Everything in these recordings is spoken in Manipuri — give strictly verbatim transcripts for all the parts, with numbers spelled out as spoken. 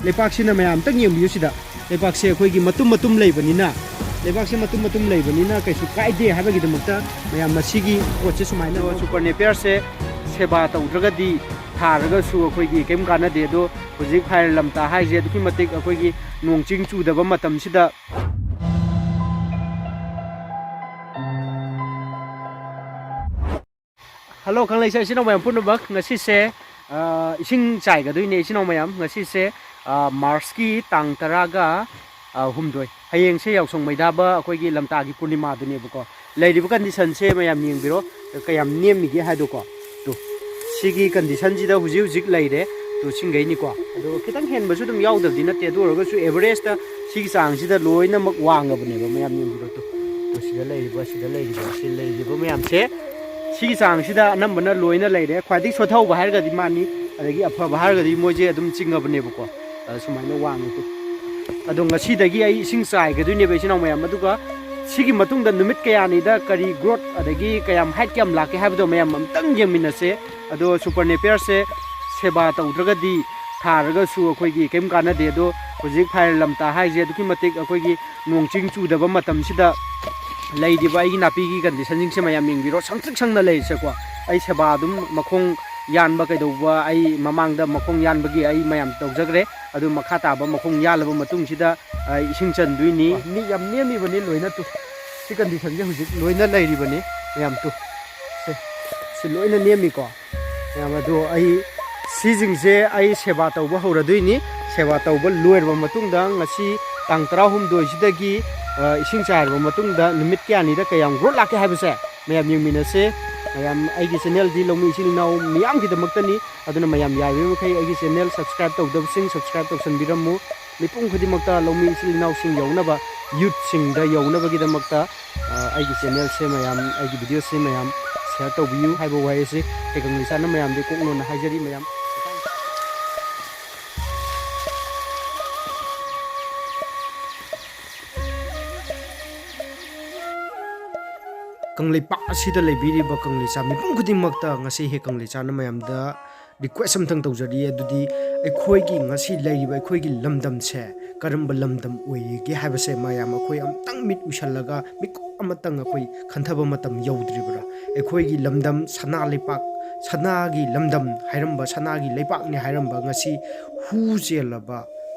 ꯂꯩꯕꯥꯛꯁꯤꯅ ꯃꯌꯥꯝ ꯑꯝꯇꯪ ꯌꯦꯡꯕꯤꯌꯨ ꯁꯤꯗ꯫ ꯂꯩꯕꯥꯛꯁꯦ ꯑꯩꯈꯣꯏꯒꯤ ꯃꯇꯨꯝ ꯃꯇꯨꯝ ꯂꯩꯕꯅꯤꯅ, ꯂꯩꯕꯥꯛꯁꯦ ꯃꯇꯨꯝ ꯃꯇꯨꯝ ꯂꯩꯕꯅꯤꯅ ꯀꯩꯁꯨ ꯀꯥꯏꯗꯦ ꯍꯥꯏꯕꯒꯤꯗꯃꯛꯇ ꯃꯌꯥꯝ ꯃꯁꯤꯒꯤ ꯄꯣꯠꯁꯦ ꯁꯨꯃꯥꯏꯅ꯫ ꯑꯗꯣ ꯁꯨꯄꯔ ꯅꯦꯄꯤꯌꯔꯁꯦ ꯁꯦꯕꯥ ꯇꯧꯗ꯭ꯔꯒꯗꯤ, ꯊꯥꯔꯒꯁꯨ ꯑꯩꯈꯣꯏꯒꯤ ꯀꯔꯤꯝ ꯀꯥꯟꯅꯗꯦ꯫ ꯑꯗꯣ ꯍꯧꯖꯤꯛ ꯐꯥꯏꯔ ꯂꯝꯇꯥ ꯍꯥꯏꯁꯦ ꯑꯗꯨꯛꯀꯤ ꯃꯇꯤꯛ ꯑꯩꯈꯣꯏꯒꯤ ꯅꯣꯡ ꯆꯤꯡ ꯆꯨꯗꯕ ꯃꯇꯝꯁꯤꯗ꯫ ꯍꯜꯂꯣ, ꯀꯪꯂꯩꯁꯥ ꯏꯆꯤꯟ ꯏꯅꯥꯎ ꯃꯌꯥꯝ ꯄꯨꯝꯅꯃꯛ꯫ ꯉꯁꯤꯁꯦ, ꯑ, ꯏꯁꯤꯡ ꯆꯥꯏꯒꯗꯣꯏꯅꯦ ꯏꯆꯤꯟ ꯏꯅꯥꯎ ꯃꯌꯥꯝ꯫ ꯉꯁꯤꯁꯦ, ꯑ, ꯃꯥꯔꯁꯀꯤ ꯇꯥꯡ ꯇꯔꯥꯒ, ꯑ, ꯍꯨꯝꯗꯣꯏ꯫ ꯍꯌꯦꯡꯁꯦ ꯌꯥꯎꯁꯪ ꯃꯩ ꯊꯥꯕ ꯑꯩꯈꯣꯏꯒꯤ ꯂꯝꯇꯥꯒꯤ ꯄꯨꯔꯅꯤꯃꯥꯗꯨꯅꯦꯕꯀꯣ꯫ ꯂꯩꯔꯤꯕ ꯀꯟꯗꯤꯁꯟꯁꯦ ꯃꯌꯥꯝ ꯌꯦꯡꯕꯤꯔꯣ, ꯀꯌꯥꯝ ꯅꯦꯝꯃꯤꯒꯦ ꯍꯥꯏꯗꯣꯀꯣ꯫ ꯇꯨ, ꯁꯤꯒꯤ ꯀꯟꯗꯤꯁꯟꯁꯤꯗ ꯍꯧꯖꯤꯛ ꯍꯧꯖꯤꯛ ꯂꯩꯔꯦ꯫ ꯇꯨ, ꯁꯤꯡꯈꯩꯅꯤꯀꯣ꯫ ꯑꯗꯣ ꯈꯤꯇꯪ ꯍꯦꯟꯕꯁꯨ ꯑꯗꯨꯝ ꯌꯥꯎꯗꯕꯗꯤ ꯅꯠꯇꯦ, ꯑꯗꯨ ꯑꯣꯏꯔꯒꯁꯨ ꯑꯦꯚꯔꯦꯖꯇ ꯁꯤꯒꯤ ꯆꯥꯡꯁꯤꯗ ꯂꯣꯏꯅꯃꯛ ꯋꯥꯡꯉꯕꯅꯦꯕ꯫ ꯃꯌꯥꯝ ꯌꯦꯡꯕꯤꯔꯣ ꯇꯨ꯫ ꯇꯨ, ꯁꯤꯗ ꯂꯩꯔꯤꯕ, ꯁꯤꯗ ꯂꯩꯔꯤꯕ, ꯁꯤ ꯂꯩꯔꯤꯕ ꯃꯌꯥꯝꯁꯦ ꯁꯤꯒꯤ ꯆꯥꯡꯁꯤꯗ ꯑꯅꯝꯕꯅ ꯂꯣꯏꯅ ꯂꯩꯔꯦ꯫ ꯈ꯭ꯋꯥꯏꯗꯒꯤ ꯁꯣꯠꯊꯍꯧꯕ ꯍꯥꯏꯔꯒꯗꯤ ꯃꯥꯅꯤ, ꯑꯗꯒꯤ ꯑꯐꯕ ꯍꯥꯏꯔꯒꯗꯤ ꯃꯣꯏꯁꯦ ꯑꯗꯨꯝ ꯆꯤꯡꯉꯕꯅꯦꯕꯀꯣ꯫ ꯑ, ꯁꯨꯃꯥꯏꯅ ꯋꯥꯡꯉꯤ ꯇꯨ꯫ ꯑꯗꯣ ꯉꯁꯤꯗꯒꯤ ꯑꯩ ꯏꯁꯤꯡ ꯆꯥꯏꯒꯗꯣꯏꯅꯦꯕ ꯏꯆꯤꯟ ꯏꯅꯥꯎ ꯃꯌꯥꯝ꯫ ꯑꯗꯨꯒ ꯁꯤꯒꯤ ꯃꯇꯨꯡꯗ ꯅꯨꯃꯤꯠ ꯀꯌꯥꯅꯤꯗ ꯀꯔꯤ ꯒ꯭ꯔꯣꯠ ꯑꯗꯒꯤ ꯀꯌꯥꯝ ꯍꯥꯏꯠ ꯀꯌꯥꯝ ꯂꯥꯛꯀꯦ ꯍꯥꯏꯕꯗꯣ ꯃꯌꯥꯝ ꯑꯝꯇꯪ ꯌꯦꯡꯃꯤꯟꯅꯁꯦ꯫ ꯑꯗꯣ ꯁꯨꯄꯔ ꯅꯦꯄꯤꯌꯔꯁꯦ ꯁꯦꯕꯥ ꯇꯧꯗ꯭ꯔꯒꯗꯤ ꯊꯥꯔꯒꯁꯨ ꯑꯩꯈꯣꯏꯒꯤ ꯀꯔꯤꯝ ꯀꯥꯟꯅꯗꯦ꯫ ꯑꯗꯣ ꯍꯧꯖꯤꯛ ꯐꯥꯏꯔ ꯂꯝꯇꯥ ꯍꯥꯏꯁꯦ ꯑꯗꯨꯛꯀꯤ ꯃꯇꯤꯛ ꯑꯩꯈꯣꯏꯒꯤ ꯅꯣꯡ ꯆꯤꯡ ꯆꯨꯗꯕ ꯃꯇꯝꯁꯤꯗ ꯂꯩꯔꯤꯕ ꯑꯩꯒꯤ ꯅꯥꯄꯤꯒꯤ ꯀꯟꯗꯤꯁꯟꯁꯤꯡꯁꯦ ꯃꯌꯥꯝ ꯌꯦꯡꯕꯤꯔꯣ, ꯁꯪꯇ꯭ꯔꯤꯛ ꯁꯪꯅ ꯂꯩꯔꯤꯁꯦꯀꯣ꯫ ꯑꯩ ꯁꯦꯕꯥ ꯑꯗꯨꯝ ꯃꯈꯣꯡ ꯌꯥꯟꯕ ꯀꯩꯗꯧꯕ, ꯑꯩ ꯃꯃꯥꯡꯗ ꯃꯈꯣꯡ ꯌꯥꯟꯕꯒꯤ ꯑꯩ ꯃꯌꯥꯝ ꯇꯧꯖꯈ꯭ꯔꯦ꯫ ꯑꯗꯨ ꯃꯈꯥ ꯇꯥꯕ ꯃꯈꯣꯡ ꯌꯥꯜꯂꯕ ꯃꯇꯨꯡꯁꯤꯗ, ꯑ, ꯏꯁꯤꯡ ꯆꯟꯗꯣꯏꯅꯤ꯫ ꯃꯤ ꯌꯥꯝ ꯅꯦꯝꯃꯤꯕꯅꯤ ꯂꯣꯏꯅ ꯇꯨ꯫ ꯁꯤ ꯀꯟꯗꯤꯁꯟꯁꯦ ꯍꯧꯖꯤꯛ ꯂꯣꯏꯅ ꯂꯩꯔꯤꯕꯅꯤ ꯃꯌꯥꯝ ꯇꯨ꯫ ꯁꯦ, ꯁꯤ ꯂꯣꯏꯅ ꯅꯦꯝꯃꯤꯀꯣ꯫ ꯃꯌꯥꯝ ꯑꯗꯣ ꯑꯩ ꯁꯤꯁꯤꯡꯁꯦ ꯑꯩ ꯁꯦꯕꯥ ꯇꯧꯕ ꯍꯧꯔꯗꯣꯏꯅꯤ꯫ ꯁꯦꯕꯥ ꯇꯧꯕ ꯂꯣꯏꯔꯕ ꯃꯇꯨꯡꯗ ꯉꯁꯤ ꯇꯥꯡ ꯇꯔꯥꯍꯨꯝꯗꯣꯏꯁꯤꯗꯒꯤ, ꯑ, ꯏꯁꯤꯡ ꯆꯥꯏꯔꯕ ꯃꯇꯨꯡꯗ ꯅꯨꯃꯤꯠ ꯀꯌꯥꯅꯤꯗ ꯀꯌꯥꯝ ꯒ꯭ꯔꯣꯠ ꯂꯥꯛꯀꯦ ꯍꯥꯏꯕꯁꯦ ꯃꯌꯥꯝ ꯌꯦꯡꯃꯤꯟꯅꯁꯦ꯫ ꯃꯌꯥꯝ ꯑꯩꯒꯤ ꯆꯦꯅꯦꯜꯗꯤ ꯂꯧꯃꯤ ꯏꯆꯤꯜ ꯏꯅꯥꯎ ꯃꯤꯌꯥꯝꯒꯤꯗꯃꯛꯇꯅꯤ꯫ ꯑꯗꯨꯅ ꯃꯌꯥꯝ ꯌꯥꯔꯤꯕ ꯃꯈꯩ ꯑꯩꯒꯤ ꯆꯦꯅꯦꯜ ꯁꯕꯁꯀ꯭ꯔꯥꯏꯕ ꯇꯧꯗꯕꯁꯤꯡ ꯁꯕꯁꯀ꯭ꯔꯥꯏꯕ ꯇꯧꯁꯟꯕꯤꯔꯝꯃꯨ꯫ ꯃꯤꯄꯨꯝ ꯈꯨꯗꯤꯡꯃꯛꯇ ꯂꯧꯃꯤ ꯏꯆꯤꯜ ꯏꯅꯥꯎꯁꯤꯡ ꯌꯧꯅꯕ, ꯌꯨꯠꯁꯤꯡꯗ ꯌꯧꯅꯕꯒꯤꯗꯃꯛꯇ, ꯑ, ꯑꯩꯒꯤ ꯆꯦꯅꯦꯜꯁꯦ ꯃꯌꯥꯝ, ꯑꯩꯒꯤ ꯚꯤꯗꯤꯑꯣꯁꯦ ꯃꯌꯥꯝ ꯁꯤꯌꯔ ꯇꯧꯕꯤꯌꯨ ꯍꯥꯏꯕ ꯋꯥꯍꯩ ꯑꯁꯤ ꯑꯩ ꯀꯪꯂꯩꯁꯥꯅ ꯃꯌꯥꯝꯗ ꯀꯣꯛꯅꯣꯅ ꯍꯥꯏꯖꯔꯤ ꯃꯌꯥꯝ꯫ ꯀꯪꯂꯩꯄꯥꯛ ꯑꯁꯤꯗ ꯂꯩꯕꯤꯔꯤꯕ ꯀꯪꯂꯩꯆꯥ ꯃꯤꯄꯨꯝ ꯈꯨꯗꯤꯡꯃꯛꯇ ꯉꯁꯤ ꯍꯦꯛ ꯀꯪꯂꯩꯆꯥꯅ ꯃꯌꯥꯝꯗ ꯔꯤꯀ꯭ꯋꯦꯁ ꯑꯝꯇꯪ ꯇꯧꯖꯔꯤ꯫ ꯑꯗꯨꯗꯤ ꯑꯩꯈꯣꯏꯒꯤ ꯉꯁꯤ ꯂꯩꯔꯤꯕ ꯑꯩꯈꯣꯏꯒꯤ ꯂꯝꯗꯝꯁꯦ ꯀꯔꯝꯕ ꯂꯝꯗꯝ ꯑꯣꯏꯔꯤꯒꯦ ꯍꯥꯏꯕꯁꯦ ꯃꯌꯥꯝ ꯑꯩꯈꯣꯏ ꯑꯝꯇꯪ ꯃꯤꯠ ꯎꯏꯁꯜꯂꯒ, ꯃꯤꯀꯨꯞ ꯑꯃꯇꯪ ꯑꯩꯈꯣꯏ ꯈꯟꯊꯕ ꯃꯇꯝ ꯌꯧꯗ꯭ꯔꯤꯕ꯭ꯔꯥ? ꯑꯩꯈꯣꯏꯒꯤ ꯂꯝꯗꯝ ꯁꯅꯥ ꯂꯩꯄꯥꯛ, ꯁꯅꯥꯒꯤ ꯂꯝꯗꯝ ꯍꯥꯏꯔꯝꯕ, ꯁꯅꯥꯒꯤ ꯂꯩꯄꯥꯛꯅꯤ ꯍꯥꯏꯔꯝꯕ, ꯉꯁꯤ ꯍꯨ ꯆꯦꯜꯂꯕ,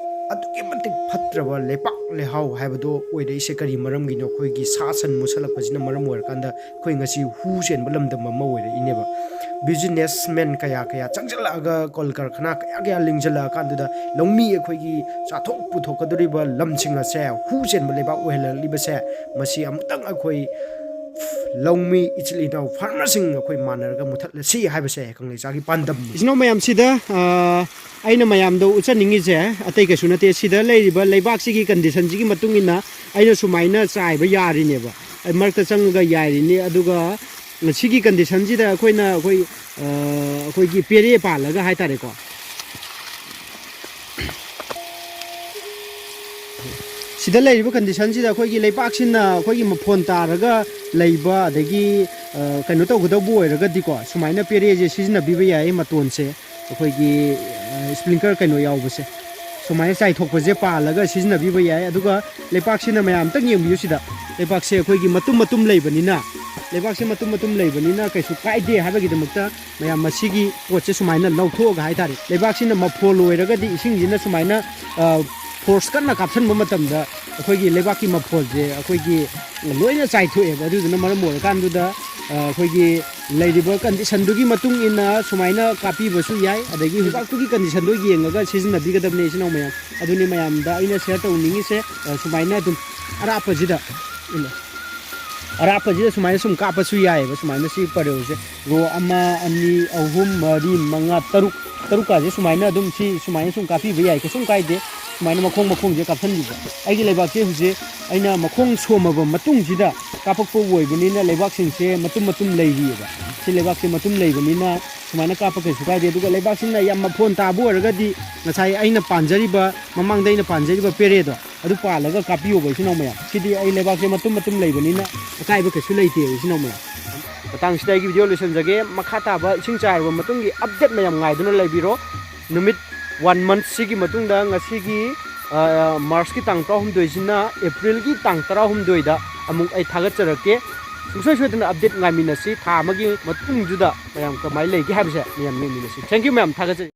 ꯑꯗꯨꯛꯀꯤ ꯃꯇꯤꯛ ꯐꯠꯇ꯭ꯔꯕ ꯂꯩꯄꯥꯛ ꯂꯩꯍꯥꯎ ꯍꯥꯏꯕꯗꯣ ꯑꯣꯏꯔꯛꯏꯁꯦ ꯀꯔꯤ ꯃꯔꯝꯒꯤꯅꯣ? ꯑꯩꯈꯣꯏꯒꯤ ꯁꯥ ꯁꯟ ꯃꯨꯠꯁꯜꯂꯛꯄꯁꯤꯅ ꯃꯔꯝ ꯑꯣꯏꯔꯀꯥꯟꯗ ꯑꯩꯈꯣꯏ ꯉꯁꯤ ꯍꯨ ꯆꯦꯟꯕ ꯂꯝꯗꯝ ꯑꯃ ꯑꯣꯏꯔꯛꯏꯅꯦꯕ꯫ ꯕꯤꯖꯤꯅꯦꯁꯃꯦꯟ ꯀꯌꯥ ꯀꯌꯥ ꯆꯪꯁꯤꯜꯂꯛꯑꯒ, ꯀꯣꯜ ꯀꯔꯈꯅꯥ ꯀꯌꯥ ꯀꯌꯥ ꯂꯤꯡꯁꯤꯜꯂꯛꯑꯀꯥꯟꯗꯨꯗ, ꯂꯧꯃꯤ ꯑꯩꯈꯣꯏꯒꯤ ꯆꯥꯊꯣꯛ ꯄꯨꯊꯣꯛꯀꯗꯧꯔꯤꯕ ꯂꯝꯁꯤꯡ ꯑꯁꯦ ꯍꯨ ꯆꯦꯟꯕ ꯂꯩꯕꯥꯛ ꯑꯣꯏꯍꯜꯂꯛꯂꯤꯕꯁꯦ, ꯃꯁꯤ ꯑꯃꯨꯛꯇꯪ ꯑꯩꯈꯣꯏ ꯂꯧꯃꯤ ꯏꯆꯤꯜ ꯏꯅꯥꯎ ꯐꯥꯔꯃꯔꯁꯤꯡ ꯑꯩꯈꯣꯏ ꯃꯥꯟꯅꯔꯒ ꯃꯨꯊꯠꯂꯁꯤ ꯍꯥꯏꯕꯁꯦ ꯀꯪꯂꯩꯆꯥꯒꯤ ꯄꯥꯟꯗꯝꯅꯤ꯫ ꯏꯆꯤꯟ ꯏꯅꯥꯎ ꯃꯌꯥꯝꯁꯤꯗ, ꯑ, ꯑꯩꯅ ꯃꯌꯥꯝꯗ ꯎꯠꯆꯅꯤꯡꯉꯤꯁꯦ ꯑꯇꯩ ꯀꯩꯁꯨ ꯅꯠꯇꯦ꯫ ꯁꯤꯗ ꯂꯩꯔꯤꯕ ꯂꯩꯕꯥꯛꯁꯤꯒꯤ ꯀꯟꯗꯤꯁꯟꯁꯤꯒꯤ ꯃꯇꯨꯡ ꯏꯟꯅ ꯑꯩꯅ ꯁꯨꯃꯥꯏꯅ ꯆꯥꯏꯕ ꯌꯥꯔꯤꯅꯦꯕ꯫ ꯑꯩ ꯃꯔꯛꯇ ꯆꯪꯉꯒ ꯌꯥꯏꯔꯤꯅꯤ꯫ ꯑꯗꯨꯒ ꯁꯤꯒꯤ ꯀꯟꯗꯤꯁꯟꯁꯤꯗ ꯑꯩꯈꯣꯏꯅ, ꯑꯩꯈꯣꯏ, ꯑ, ꯑꯩꯈꯣꯏꯒꯤ ꯄꯦꯔꯦ ꯄꯥꯜꯂꯒ ꯍꯥꯏꯇꯥꯔꯦꯀꯣ꯫ ꯁꯤꯗ ꯂꯩꯔꯤꯕ ꯀꯟꯗꯤꯁꯟꯁꯤꯗ ꯑꯩꯈꯣꯏꯒꯤ ꯂꯩꯕꯥꯛꯁꯤꯅ ꯑꯩꯈꯣꯏꯒꯤ ꯃꯐꯣꯟ ꯇꯥꯔꯒ ꯂꯩꯕ, ꯑꯗꯒꯤ, ꯑ, ꯀꯩꯅꯣ ꯇꯧꯒꯗꯧꯕ ꯑꯣꯏꯔꯒꯗꯤꯀꯣ, ꯁꯨꯃꯥꯏꯅ ꯄꯦꯔꯦꯁꯦ ꯁꯤꯖꯤꯟꯅꯕꯤꯕ ꯌꯥꯏ, ꯃꯇꯣꯟꯁꯦ꯫ ꯑꯩꯈꯣꯏꯒꯤ, ꯑ, ꯁ꯭ꯄ꯭ꯔꯤꯡꯀꯂꯔ ꯀꯩꯅꯣ ꯌꯥꯎꯕꯁꯦ, ꯁꯨꯃꯥꯏꯅ ꯆꯥꯏꯊꯣꯛꯄꯁꯦ ꯄꯥꯜꯂꯒ ꯁꯤꯖꯤꯟꯅꯕꯤꯕ ꯌꯥꯏ꯫ ꯑꯗꯨꯒ ꯂꯩꯕꯥꯛꯁꯤꯅ, ꯃꯌꯥꯝ ꯑꯝꯇꯪ ꯌꯦꯡꯕꯤꯌꯨ ꯁꯤꯗ, ꯂꯩꯕꯥꯛꯁꯦ ꯑꯩꯈꯣꯏꯒꯤ ꯃꯇꯨꯝ ꯃꯇꯨꯝ ꯂꯩꯕꯅꯤꯅ, ꯂꯩꯕꯥꯛꯁꯦ ꯃꯇꯨꯝ ꯃꯇꯨꯝ ꯂꯩꯕꯅꯤꯅ ꯀꯩꯁꯨ ꯀꯥꯏꯗꯦ ꯍꯥꯏꯕꯒꯤꯗꯃꯛꯇ ꯃꯌꯥꯝ ꯃꯁꯤꯒꯤ ꯄꯣꯠꯁꯦ ꯁꯨꯃꯥꯏꯅ ꯂꯧꯊꯣꯛꯑꯒ ꯍꯥꯏꯇꯥꯔꯦ, ꯂꯩꯕꯥꯛꯁꯤꯅ ꯃꯐꯣꯜ ꯑꯣꯏꯔꯒꯗꯤ ꯏꯁꯤꯡꯁꯤꯅ ꯁꯨꯃꯥꯏꯅ, ꯑ, ꯐꯣꯔꯁ ꯀꯟꯅ ꯀꯥꯞꯁꯟꯕ ꯃꯇꯝꯗ ꯑꯩꯈꯣꯏꯒꯤ ꯂꯩꯕꯥꯛꯀꯤ ꯃꯐꯣꯜꯁꯦ ꯑꯩꯈꯣꯏꯒꯤ ꯂꯣꯏꯅ ꯆꯥꯏꯊꯣꯛꯑꯦꯕ꯫ ꯑꯗꯨꯗꯨꯅ ꯃꯔꯝ ꯑꯣꯏꯔꯀꯥꯟꯗꯨꯗ, ꯑ, ꯑꯩꯈꯣꯏꯒꯤ ꯂꯩꯔꯤꯕ ꯀꯟꯗꯤꯁꯟꯗꯨꯒꯤ ꯃꯇꯨꯡ ꯏꯟꯅ ꯁꯨꯃꯥꯏꯅ ꯀꯥꯞꯄꯤꯕꯁꯨ ꯌꯥꯏ, ꯑꯗꯒꯤ ꯂꯩꯕꯥꯛꯇꯨꯒꯤ ꯀꯟꯗꯤꯁꯟꯗꯣ ꯌꯦꯡꯉꯒ ꯁꯤꯖꯤꯟꯅꯕꯤꯒꯗꯕꯅꯦ, ꯏꯆꯤꯟ ꯏꯅꯥꯎ ꯃꯌꯥꯝ꯫ ꯑꯗꯨꯅꯤ ꯃꯌꯥꯝꯗ ꯑꯩꯅ ꯁꯤꯌꯔ ꯇꯧꯅꯤꯡꯉꯤꯁꯦ, ꯑ, ꯁꯨꯃꯥꯏꯅ ꯑꯗꯨꯝ ꯑꯔꯥꯞꯄꯁꯤꯗ, ꯑꯔꯥꯞꯄꯁꯤꯗ ꯁꯨꯃꯥꯏꯅ ꯁꯨꯝ ꯀꯥꯞꯄꯁꯨ ꯌꯥꯏꯑꯕ꯫ ꯁꯨꯃꯥꯏꯅ ꯁꯤ ꯄꯔꯦꯡꯁꯦ ꯔꯣ ꯑꯃ, ꯑꯅꯤ, ꯑꯍꯨꯝ, ꯃꯔꯤ, ꯃꯉꯥ, ꯇꯔꯨꯛ, ꯇꯔꯨꯛꯀꯥꯁꯦ ꯁꯨꯃꯥꯏꯅ ꯑꯗꯨꯝ ꯁꯤ ꯁꯨꯃꯥꯏꯅ ꯁꯨꯝ ꯀꯥꯞꯄꯤꯕ ꯌꯥꯏ, ꯀꯩꯁꯨꯝ ꯀꯥꯏꯗꯦ꯫ ꯁꯨꯃꯥꯏꯅ ꯃꯈꯣꯡ ꯃꯈꯣꯡꯁꯦ ꯀꯥꯞꯁꯤꯟꯕꯤꯕ꯫ ꯑꯩꯒꯤ ꯂꯩꯕꯥꯛꯁꯦ ꯍꯧꯖꯤꯛ ꯑꯩꯅ ꯃꯈꯣꯡ ꯁꯣꯝꯃꯕ ꯃꯇꯨꯡꯁꯤꯗ ꯀꯥꯞꯄꯛꯄ ꯑꯣꯏꯕꯅꯤꯅ ꯂꯩꯕꯥꯛꯁꯤꯡꯁꯦ ꯃꯇꯨꯝ ꯃꯇꯨꯝ ꯂꯩꯔꯤꯑꯕ꯫ ꯁꯤ ꯂꯩꯕꯥꯛꯁꯦ ꯃꯇꯨꯝ ꯂꯩꯕꯅꯤꯅ ꯁꯨꯃꯥꯏꯅ ꯀꯥꯞꯄ ꯀꯩꯁꯨ ꯀꯥꯏꯗꯦ꯫ ꯑꯗꯨꯒ ꯂꯩꯕꯥꯛꯁꯤꯅ ꯌꯥꯝ ꯃꯐꯣꯟ ꯇꯥꯕ ꯑꯣꯏꯔꯒꯗꯤ ꯉꯁꯥꯏ ꯑꯩꯅ ꯄꯥꯟꯖꯔꯤꯕ, ꯃꯃꯥꯡꯗ ꯑꯩꯅ ꯄꯥꯟꯖꯔꯤꯕ ꯄꯦꯔꯦꯗꯣ ꯑꯗꯨ ꯄꯥꯜꯂꯒ ꯀꯥꯞꯄꯤꯌꯣꯕ, ꯏꯆꯤꯟ ꯏꯅꯥꯎ ꯃꯌꯥꯝ꯫ ꯁꯤꯗꯤ ꯑꯩ ꯂꯩꯕꯥꯛꯁꯦ ꯃꯇꯨꯝ ꯃꯇꯨꯝ ꯂꯩꯕꯅꯤꯅ ꯑꯀꯥꯏꯕ ꯀꯩꯁꯨ ꯂꯩꯇꯦꯕ, ꯏꯆꯤꯟ ꯏꯅꯥꯎ ꯃꯌꯥꯝ꯫ ꯃꯇꯥꯡꯁꯤꯗ ꯑꯩꯒꯤ ꯚꯤꯗꯤꯑꯣ ꯂꯣꯏꯁꯤꯟꯖꯒꯦ꯫ ꯃꯈꯥ ꯇꯥꯕ ꯏꯁꯤꯡ ꯆꯥꯏꯔꯕ ꯃꯇꯨꯡꯒꯤ ꯑꯞꯗꯦꯠ ꯃꯌꯥꯝ ꯉꯥꯏꯗꯨꯅ ꯂꯩꯕꯤꯔꯣ꯫ ꯅꯨꯃꯤꯠ ꯋꯥꯟ ꯃꯟꯠꯁꯤꯒꯤ ꯃꯇꯨꯡꯗ ꯉꯁꯤꯒꯤ, ꯑ, ꯃꯥꯔꯁꯀꯤ ꯇꯥꯡ ꯇꯔꯥꯍꯨꯝꯗꯣꯏꯁꯤꯅ ꯑꯦꯄ꯭ꯔꯤꯜꯒꯤ ꯇꯥꯡ ꯇꯔꯥꯍꯨꯝꯗꯣꯏꯗ ꯑꯃꯨꯛ ꯑꯩ ꯊꯥꯒꯠꯆꯔꯛꯀꯦ꯫ ꯁꯨꯡꯁꯣꯏ ꯁꯣꯏꯗꯅ ꯑꯞꯗꯦꯠ ꯉꯥꯏꯃꯤꯟꯅꯁꯤ꯫ ꯊꯥ ꯑꯃꯒꯤ ꯃꯇꯨꯡꯗꯨꯗ ꯃꯌꯥꯝ ꯀꯃꯥꯏꯅ ꯂꯩꯒꯦ ꯍꯥꯏꯕꯁꯦ ꯃꯌꯥꯝ ꯌꯦꯡꯃꯤꯟꯅꯁꯤ꯫ Thank you ꯃꯌꯥꯝ, ꯊꯥꯒꯠꯆꯔꯤ꯫